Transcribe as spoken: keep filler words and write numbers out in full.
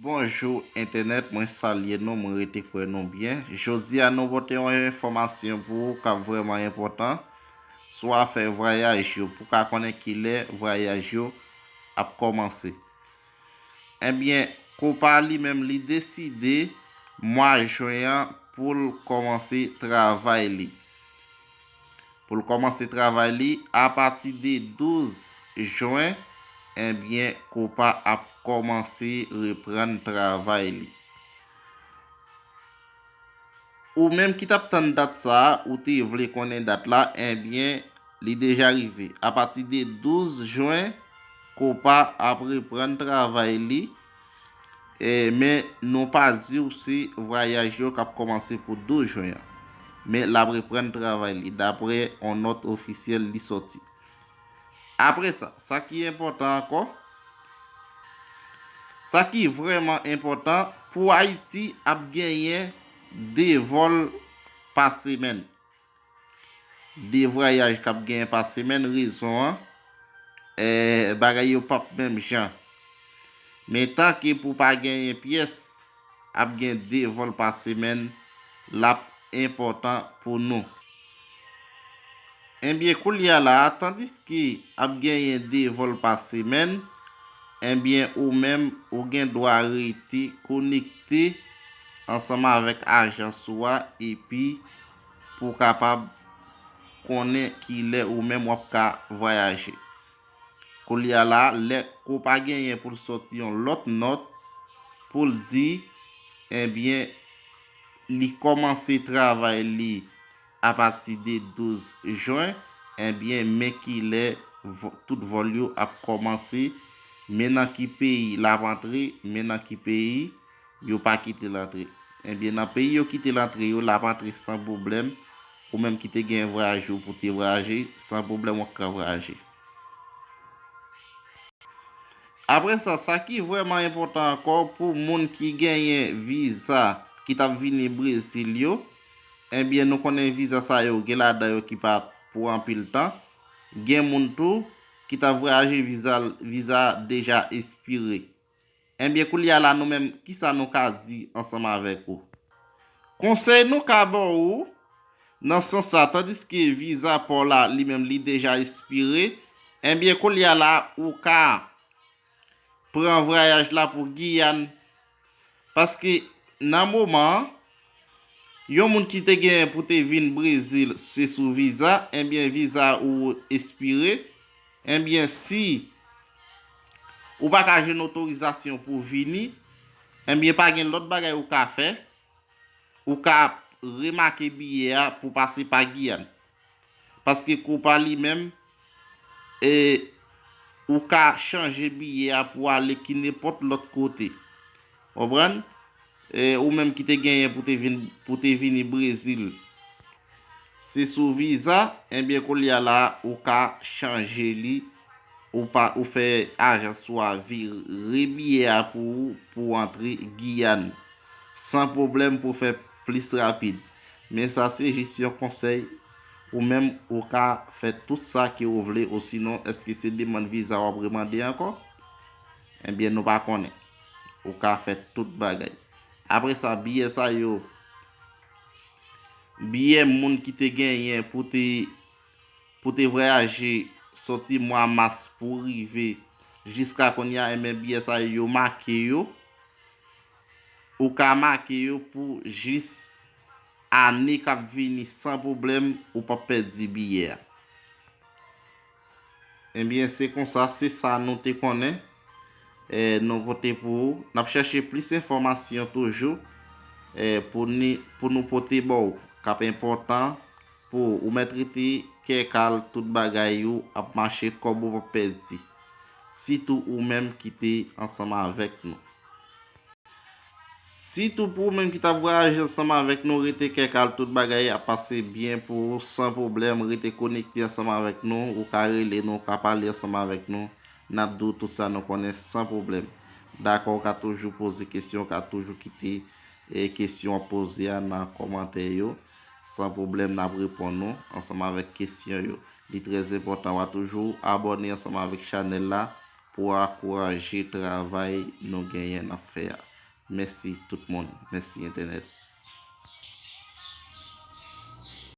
Bonjou entènèt, mwen salye nou, mwen rete kwè nou byen. Jodi a nou pote yon enfòmasyon pou ou k ap vrèman enpòtan sou afè vwayaj yo, pou w ka konnen kilè vwayaj yo ap kòmanse. Ebyen, Copa li menm li deside mwa jen an pou l kòmanse travay li. Pou l kòmanse travay li apati de douz jen, ebyen, Copa ap kòmanse reprann travay li. Ou menm ki t ap tann dat sa a, ou te vle konnen dat la, ebyen, li deja rive. Apati de douz jen, Copa ap reprann travay li, e, men nou pa di w se vwayaj yo k ap kòmanse pou douz jen an. Men l ap reprann travay li, daprè yon nòt ofisyèl li sòti. Apre sa, sa ki enpòtan ankò, sa ki vrèman enpòtan, pou Ayiti ap genyen de vòl pa semèn. De vwayaj k ap genyen pa semèn, rezon an, eh, bagay yo p ap menm jan. Men tanke pou pa genyen pyès, ap gen de vòl pa semèn, l ap enpòtan pou nou. Ebyen, koulye a la a, tandiske ap genyen de vòl pa semèn, ebyen, ou menm, ou gen dwa rete konekte ansanm avèk ajans ou a, epi pou w kapab konnen kilè ou menm w ap ka vwayaje. Koulye a la, lè Copa genyen pou l sòti yon lòt nòt, pou l di, ebyen, li kòmanse travay li apati de douz jen, ebyen, men kilè vò-, tout vòl yo ap kòmanse, men nan ki peyi l ap antre, men nan ki peyi yo pa kite l antre. Ebyen, nan peyi yo kite l antre yo, l ap antre san pwoblèm. Ou menm ki te gen vwayaj ou pou te vwayaje, san pwoblèm w ap ka vwayaje. Apre sa, sa ki vrèman enpòtan ankò pou moun ki genyen viza ki t ap vini Brezil yo, ebyen, nou konnen viza sa yo, gen ladan yo ki pa pou anpil tan. Gen moun tou ki t ap vwayaje, viza, viza deja espire. Ebyen, koulye a la, nou menm, kisa nou ka di ansanm avèk ou? Konsèy nou ka ba w nan sans sa, tandiske viza pa w la, li menm, li deja espire, ebyen, koulye a la, ou ka pran vwayaj la pou Giyàn. Paske nan moman an, yon moun ki te genyen pou te vin Brezil, se sou viza, ebyen, viza ou espire, ebyen, si ou pa ka jwenn otorizasyon pou vini, ebyen, pa gen lòt bagay ou ka fè, ou ka remake biyè a pou pase pa Giyàn. Paske Copa li menm, e, ou ka chanje biyè a pou ale ki nenpòt lòt kote. Konprann? E, ou menm ki te genyen pou te vin, pou te vini Brezil, se sou viza, ebyen, koulye a la, ou ka chanje li, ou pa, ou fè ajans ou a vire biyè a pou ou, pou w antre Giyàn, san pwoblèm, pou w fè plis rapid. Men sa se jis yon konsèy, ou menm, ou ka fè tout sa ke ou vle, osinon, èske se demann viza w ap remande ankò? Ebyen, nou pa konnen. Ou ka fè tout bagay. Apre sa, biyè sa yo, biyè moun ki te genyen pou te, pou te vwayaje sòti mwa mas pou rive jiska kounye a, ebyen, biyè sa yo, yo make yo. Ou ka make yo pou jis ane k ap vini san pwoblèm, ou p ap pèdi biyè a. Ebyen, se konsa, se sa nou te konnen, e, nou pote pou ou. N ap chèche plis enfòmasyon toujou, e, pou ni, pou nou pote ba w, k ap enpòtan pou ou. Ou mèt rete kè kal, tout bagay ou ap mache, kòb ou p ap pèdi. Sitou ou menm ki te ansanm avèk nou. Sitou pou ou menm ki t ap vwayaje ansanm avèk nou, rete kè kal, tout bagay ap pase byen pou ou, san pwoblèm, rete konekte ansanm avèk nou, ou ka rele nou, ou ka pale ansanm avèk nou, n ap di w tout sa nou konnen san pwoblèm. Dakò, ou ka toujou poze kesyon, ou ka toujou kite, e, kesyon w ap poze a nan kòmantè yo, san pwoblèm, n ap reponn ou ansanm avèk kesyon yo. Li trè enpòtan, w a toujou abòne ansanm avèk chanèl la, pou ankouraje travay nou genyen n ap fè a. Mèsi tout moun. Mèsi entènèt.